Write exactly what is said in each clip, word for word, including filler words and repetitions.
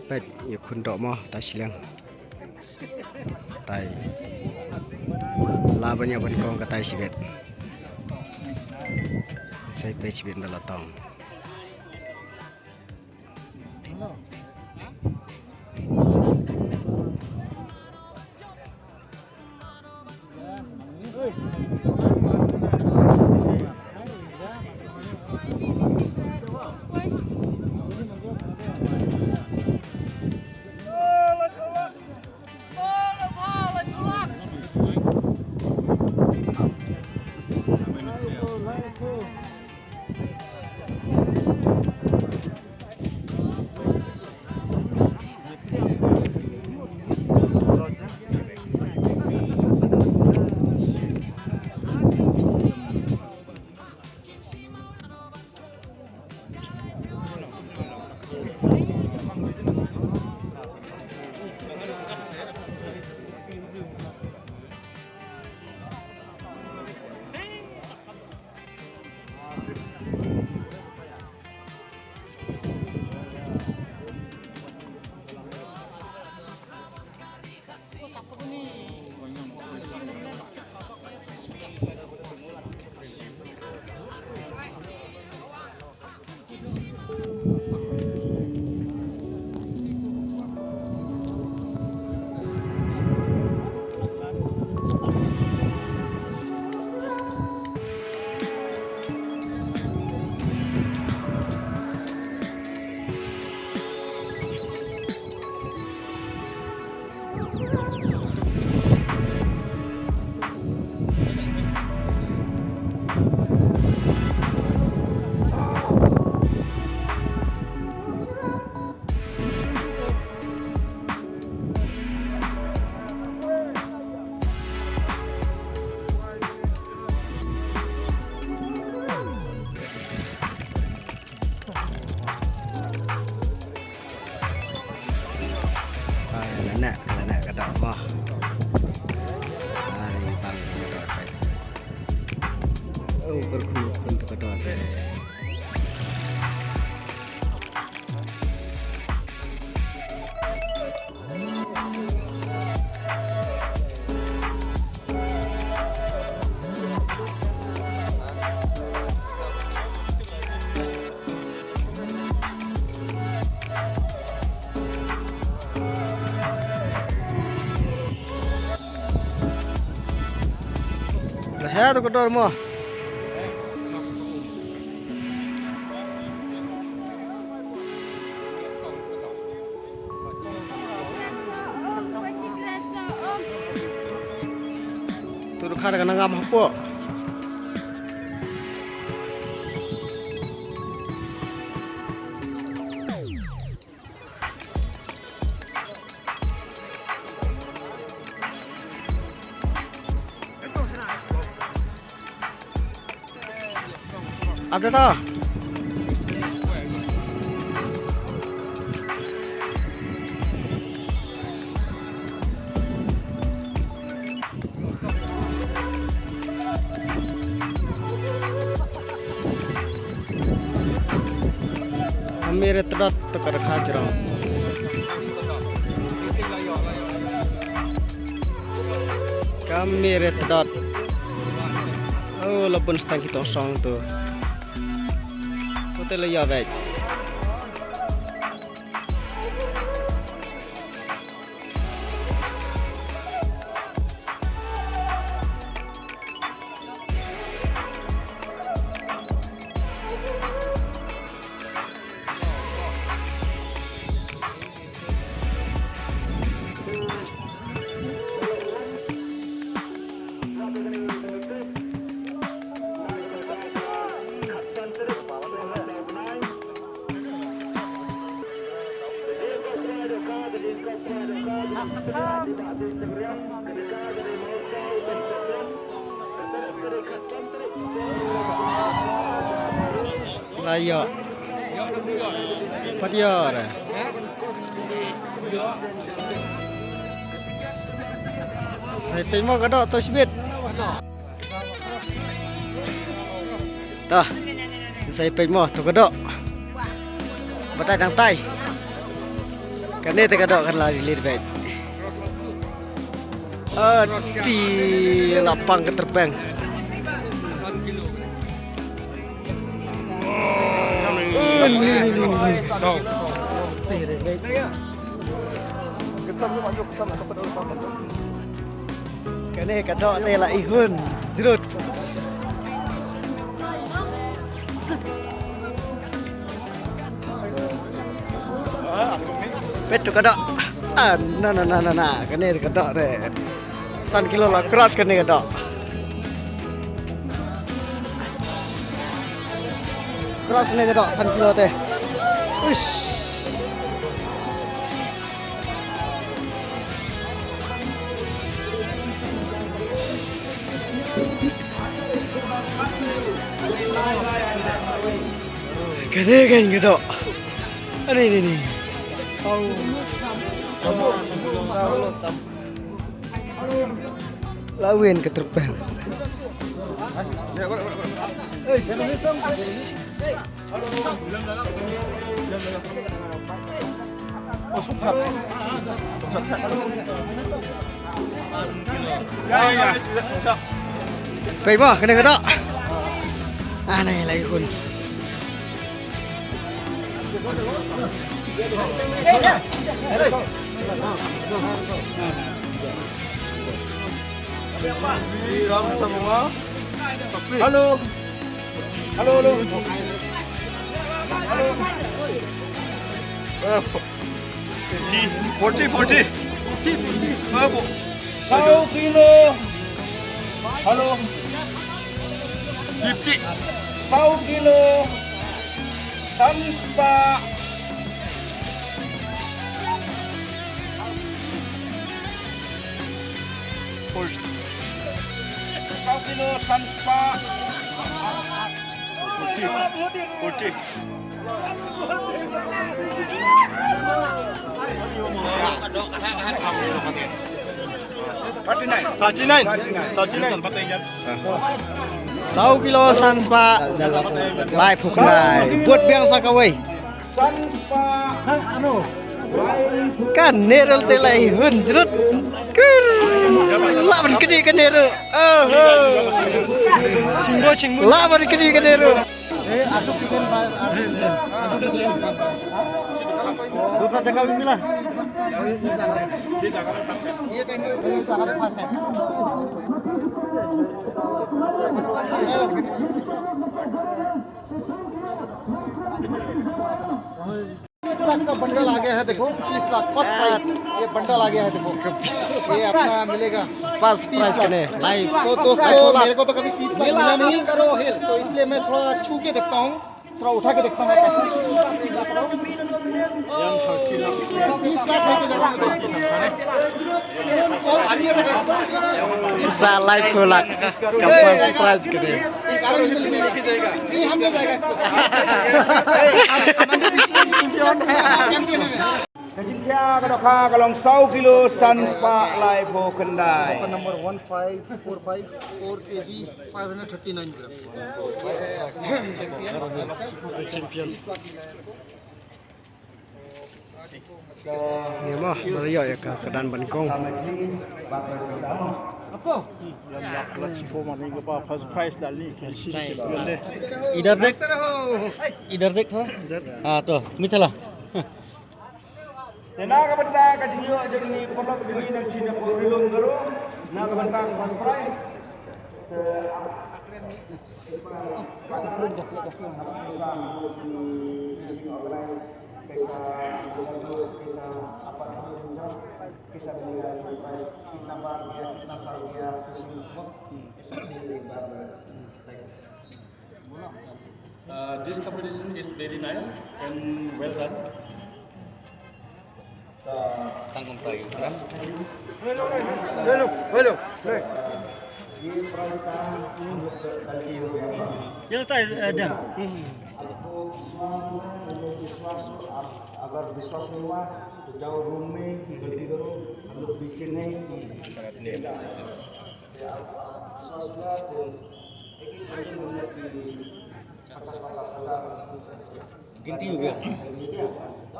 Peit ïa khun doh mo, tai shiliang. Tai. Lah ban ïa ban kong ka tai shibit. Sai peit shibit da la tong. Ah, la neh, la neh ka doh mo. Ai bang ka doh kai. Oh, kyrkhu khun to ka doh kai. He to ka dor mo. Tu dukha da ka nangam hapoh. Ada ta? Ka mih re tdot to ka dkha jrong. Ka mih re tdot. Oh, la bun stang ki tong song tu. Ko te la ïa bek. Ayo. Pat ïa re. Sa ïa peit mo ka doh to shibit. To. Sa ïa peit mo to ka doh. Batai dang tai. Kane te ka doh kan la release beit. Ati la pang ka tyrpeng. Kane ka doh te la ihun jrut. Peit tu ka doh. Ah, na na na na na. Kane ka doh te. San kilo la cross kane ka doh. Cross kane ka doh san kilo te. Uish. Kane kan ka doh. Ani ni ni. La win ka tyrpeng. Peit mo kane ka doh. Anai lai hun. Hello. Hello, hello. Hello. Forty, forty. Saw kilo. Hello. Fifty. Saw kilo. San spah. Forty. Saw kilo san spah. Forty. Forty. Thirty-nine. Thirty-nine. Thirty-nine. Saw kilo san spah laiphew khyndai. Bud biang sa kawei. Kane ruh te la ihun jrut. Kur. Lah ban kdi kane ruh. Oh, oh. Lah ban kdi kane ruh. दूसरा जगह भी मिला। तीस लाख का बंडल आ गया है, देखो, तीस लाख फर्स्ट प्राइस। ये बंडल आ गया है, देखो, ये अपना मिलेगा फर्स्ट प्राइस। कने लाइव। तो दोस्तों, मेरे को तो कभी तीस लाख मिला नहीं, तो इसलिए मैं थोड़ा छू के देखता हूँ, थोड़ा उठा के देखता हूँ मैं कैसे। तीस लाख लेके जा रहा हूँ दोस्तों। Sa laiphew lak ka first prize kane. Free हम ले जाएगा इसको। Ka jingkhia ka dohkha ka long saw kilo san spah laiphew khyndai. Number one five four five, four K G, five hundred thirty-nine gram. Champion. Ïa ma, ba la ïoh ïa ka, ka dan ban kong. First prize. Idar dek. Idar dek tha. Ah, to. Mitala. Te na ka bynta ka jingïoh jong ngi paralok jong ngi nang shin ïa ka rilum garo. Na ka bynta ka first prize. Te कैसा, कैसा, कैसा, कैसा मिलेगा, कितना बार गया, कितना साल गया fishing, ऐसा भी एक बार, like, Uh, this competition is very nice and well done. Tang kumta yu. Hello, hello, hello. ये प्राइस का हम लोग गलती हो गया। ये तो है, डन। आपको विश्वास नहीं है, विश्वास, आप अगर विश्वास नहीं हुआ तो जाओ रूम में गलती करो, हम लोग पीछे नहीं। विश्वास हुआ तो एक एक घंटे में हम लोग पचास पचास हजार। गिनती हो गया।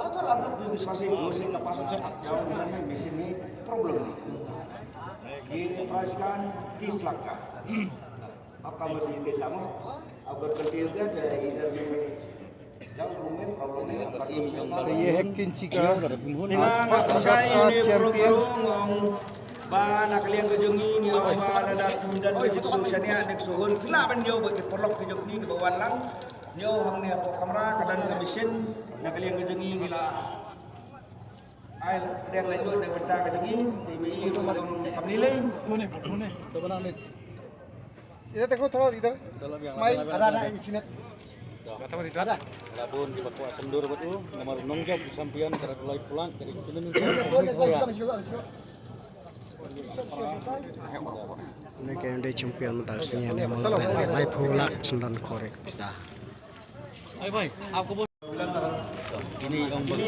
अगर आप लोग भी विश्वास है, दो से का पाँच से आप जाओ, मैं मशीन में प्रॉब्लम नहीं। ये प्राइस का तीस लाख का। आपका मर्जी कैसा हो, अगर गलती हो गया तो इधर में जाओ, रूम में प्रॉब्लम नहीं, आपका तो ये है किंची का आज फर्स्ट ऑगस्ट का चैंपियन। Ba na ka liang ka jong ngi ngi ong ba lada kum don ka jingsuh shaniah ne ka suh hun, ki lah ban ïoh bad ki paralok ki jong ngi kiba wan lang. Ïoh hangne hapoh kamra ka don ka machine, na ka liang ka jong ngi ngi la ai pdiang lait lut na ka bynta ka jong ngi. Te ma i ruh ka long kam lei lei. इधर देखो, थोड़ा इधर स्माइल। Ada, ada, internet. Ada. Labun kiba kwah symdur bad u namar nongjop u champion ka la dep lai pulak ka dei ka semifinal. Ini kayak udah champion, mentang sini ada mau lai pulak sendon korek bisa. Ayo, bhai, aap ko bol. Ini orang bang.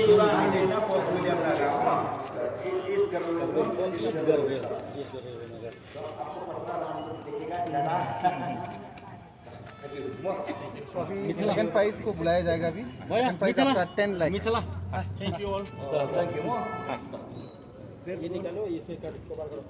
अभी सेकंड प्राइज को बुलाया जाएगा अभी। सेकंड प्राइज आपका टेन लाख। Thank you all. Thank you. ये निकालो, इसमें कर, कवर करो।